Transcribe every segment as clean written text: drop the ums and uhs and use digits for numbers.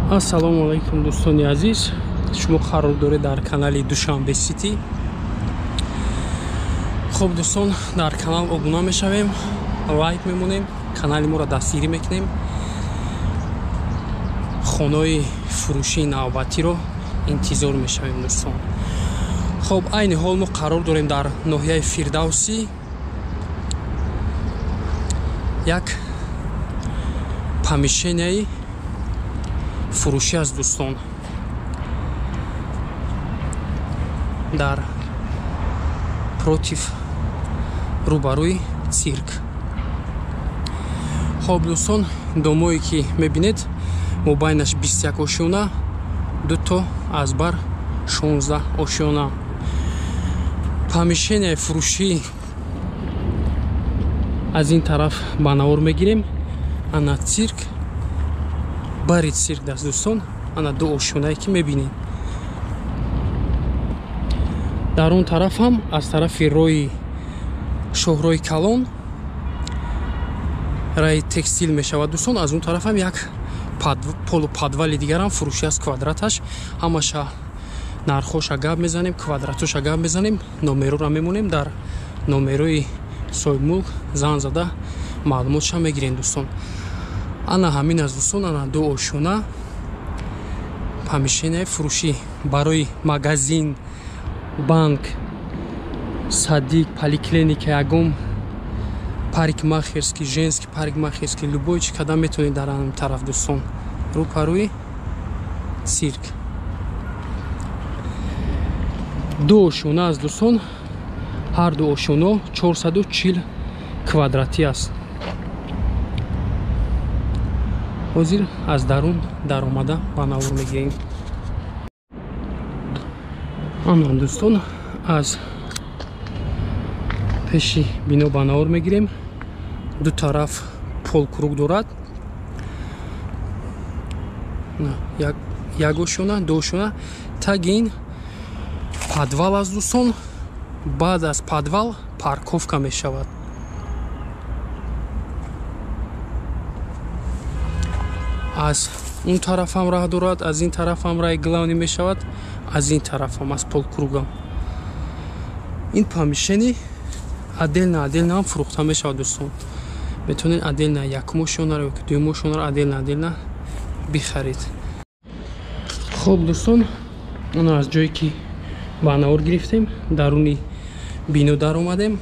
Ассалому алайкум дӯстони азиз, шумо қарор доред дар канали Душанбе Сити. Хуб дӯстон, дар канал обуна мешавем, лайк мемонем, канали моро дастгирӣ мекунем. Хонаи фурӯшии навбатиро интизор мешавем дӯстон. Хуб, айни ҳол мо қарор дорем дар ноҳияи Фирдавсӣ, як помещенияи фурӯшӣ аст дӯстон. Дар против рӯбарӯи цирк. Хоб дӯстон, домое ки мебинед, мобайнаш 21 ошёна, дуто аз бар 16 ошёна. Помещенияи фурӯшӣ аз ин тараф ба навор мегирем. Ана цирк, бари цирк даст дӯстон, ана ду ошёнае ки мебинед. Дар он тараф ҳам аз тарафи роҳи шоҳроҳи калон раи текстил мешавад дӯстон. Аз он тараф ҳам як полуподвали дигарам фурӯшӣ аст, квадраташ. Ҳамаша нархоша гап мезанем, квадратоша гап мезанем, номерора мемонем, дар номерои соҳибмулк зан зада маълумотша мегирем дӯстон. Ана ҳамин аст дӯстон, ана ду ошёна помещенияи фурӯшӣ барои магазин, банк, садик, поликлиника, ягон парикмахерский, женский парикмахерский, любой чи када метавонед дар ҳамин тараф дӯстон. Рӯпарӯи цирк. Ду ошёна аст дӯстон, ҳар ду ошёно 440 квадратӣ аст. Ҳозир аз дарун даромада ба навор мегирем. Ана дӯстон, аз пеши бино ба навор мегирем. Ду тараф полкруг дорад, як ошёна, ду ошёна. Таги ин подвал аст дӯстон. Баъд аз подвал парковка мешавад. Аз он тараф ҳам раҳ дорад, аз ин тараф ҳам раҳи главни мешавад, аз ин тараф ҳам, аз полкругам. Ин помещени отдельно отдельно ҳам фурӯхта мешавад дӯстон. Метавонед отдельно якум ошёнаро ё дуюм ошёнаро отдельно отдельно бихаред. Хуб дӯстон, он аз ҷое ки ба навор гирифтем, даруни бино даромадем.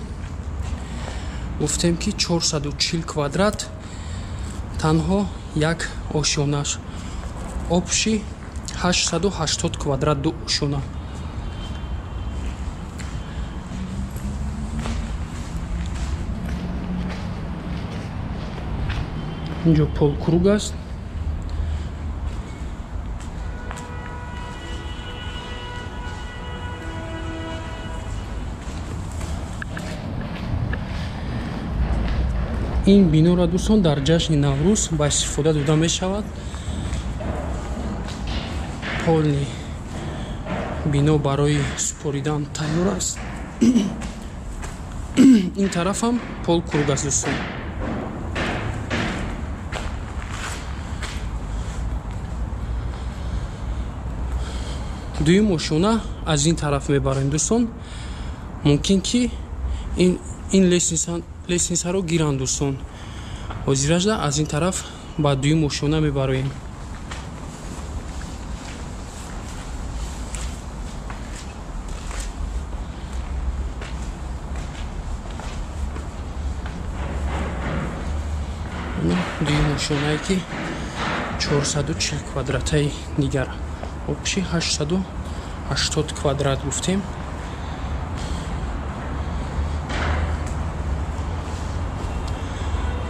Гуфтем ки 440 квадрат танҳо як ошёнаш, общий 880 квадрат ду ошёна. Инҷо полкруг аст. Ин биноро дӯстон дар ҷашни Наврӯз ба истифода дода мешавад. Полни бино барои супоридан тайёр аст. Ин тараф ҳам полкруг аст дӯстон. Дуюм ошёна аз ин тараф мебарем дӯстон. Мумкин ки ин лестницаро гиранд дӯстон. Ҳозиражда аз ин тараф ба дуюм ошёна мебароем. Дуюм ошёнае ки 440 квадратаи дигар, общий 880 квадрат гуфтем.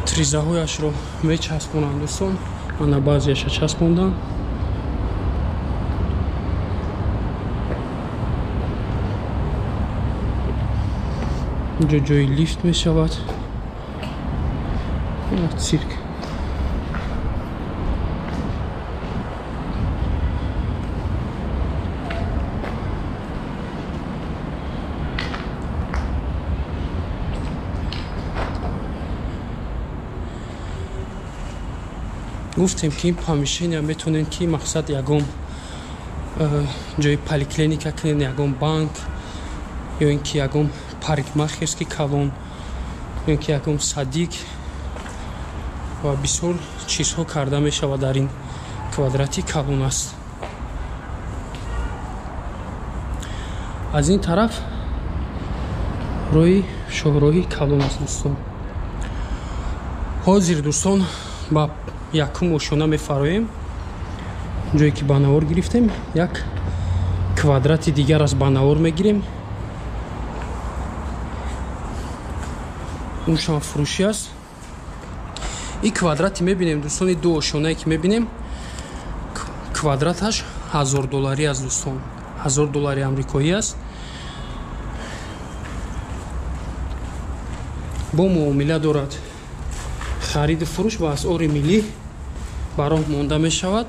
Тризаҳояшро мечаспонанд дӯстон. Ана баъзеяша часпонданд. Инҷо ҷои лифт мешавад. Цирк. Гуфтем ки ин помещения метавонем ки мақсад ягон ҷои поликлиника кунем, ягон банк ё ин ки ягон парикмахерский калон ё ин ки ягон садик ва бисёр чизҳо карда мешавад дар ин квадрати калон аст. Аз ин тараф роҳи шоҳроҳи калон аст дӯстон. Ҳозир дӯстон ба якум ошёна мефароем, ҷое ки ба навор гирифтем, як квадрати дигар аз ба навор мегирем. Ушам фурӯшӣ аст. Ин квадрати мебинем дӯстони, ду ошёнае ки мебинем, квадраташ $1000 аст дӯстон, $1000 амрикоӣ аст. Бо муомила дорад, хариду фурӯш ба асъори миллӣ ба роҳ монда мешавад.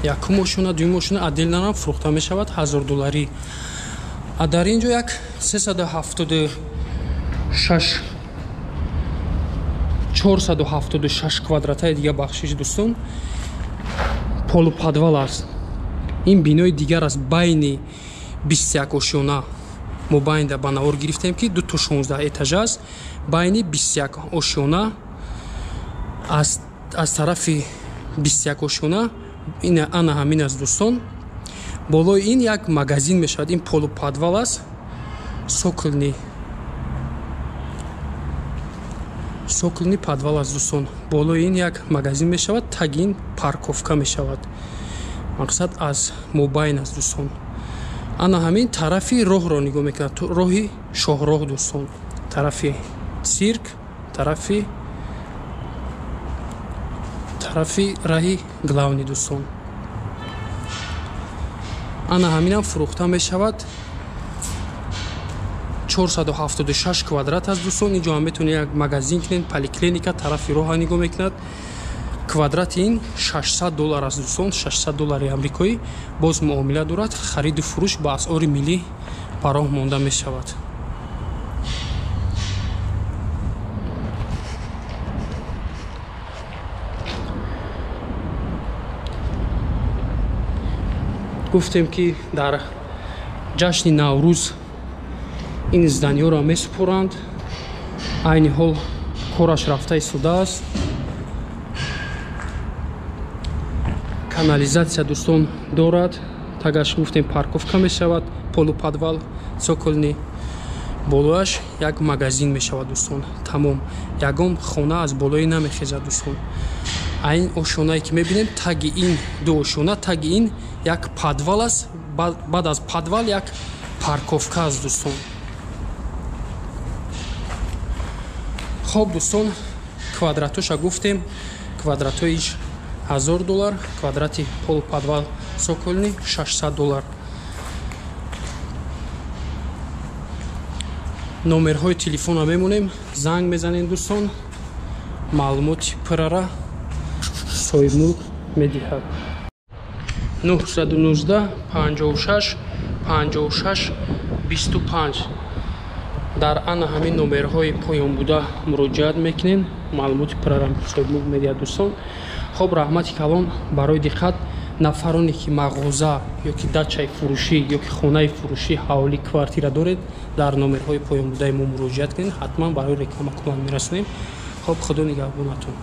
Якум ошёна, дуюм ошёна отдельно ҳам фурӯхта мешавад $1000. А дар ин ҷо як 376 476 квадратаи дига бахшиш дӯстон полуподвал аст. Ин бинои дигар аст байни 21 ошёна. Мо байнда ба навор гирифтем ки 2 то 16 этажа аст. Байни 21 ошёна аз тарафи 21 ошёна ин ана ҳамин аст дӯстон. Болои ин як магазин мешавад. Ин полуподвал аст, сокольный подвал аст дӯстон. Болои ин як магазин мешавад, таги ин парковка мешавад. Мақсад аз мобайн аст дӯстон. Ана ҳамин тарафи роҳро нигоҳ мекунад, роҳи шоҳроҳ дӯстон, тарафи цирк, тарафи раҳи главни дӯстон. Ана ҳаминам фурӯхта мешавад. 476 квадрат аст дӯстон. Инҷо ҳам метавонед як магазин кунед, поликлиника тарафи роҳа нигоҳ мекунад. Квадрати ин $600 аст дӯстон, $600 амрикоӣ. Боз муомила дорад, хариду фурӯш ба асъори миллӣ ба роҳ монда мешавад. Гуфтем ки дар ҷашни Наврӯз ин зданиёро месупоранд. Айни ҳол кораш рафта истодааст. Канализатсия дӯстон дорад, тагаш гуфтем парковка мешавад, полуподвал цокольный, болояш як магазин мешавад дӯстон. Тамом, ягон хона аз болои намехезад дӯстон. Айн ошёнае ки мебинем, таги ин ду ошёна, таги ин як подвал аст, баъд аз подвал як парковка аст дӯстон. Хоб дӯстон, квадратоша гуфтем, квадратоиш $1000, квадрати полуподвал цокольный $600. Номерҳои телефона мемонем, занг мезанем дӯстон, маълумоти пуррара соҳибмулк медиҳад. 919 56 56 25 дар ана ҳамин номерҳои поён буда муроҷиат мекунем, маълумоти пуррара соҳибмулк медиҳад дӯстон. Хоб, раҳмати калон барои диққат. Нафароне ки мағоза ё ки дачаи фурӯшӣ ё ки хонаи фурӯшӣ, ҳавлӣ, квартира доред, дар номерҳои поёнбудаи мо муроҷиат кунед, ҳатман барои реклама кӯмак мерасонем. Хоб, худо нигаҳбонатон.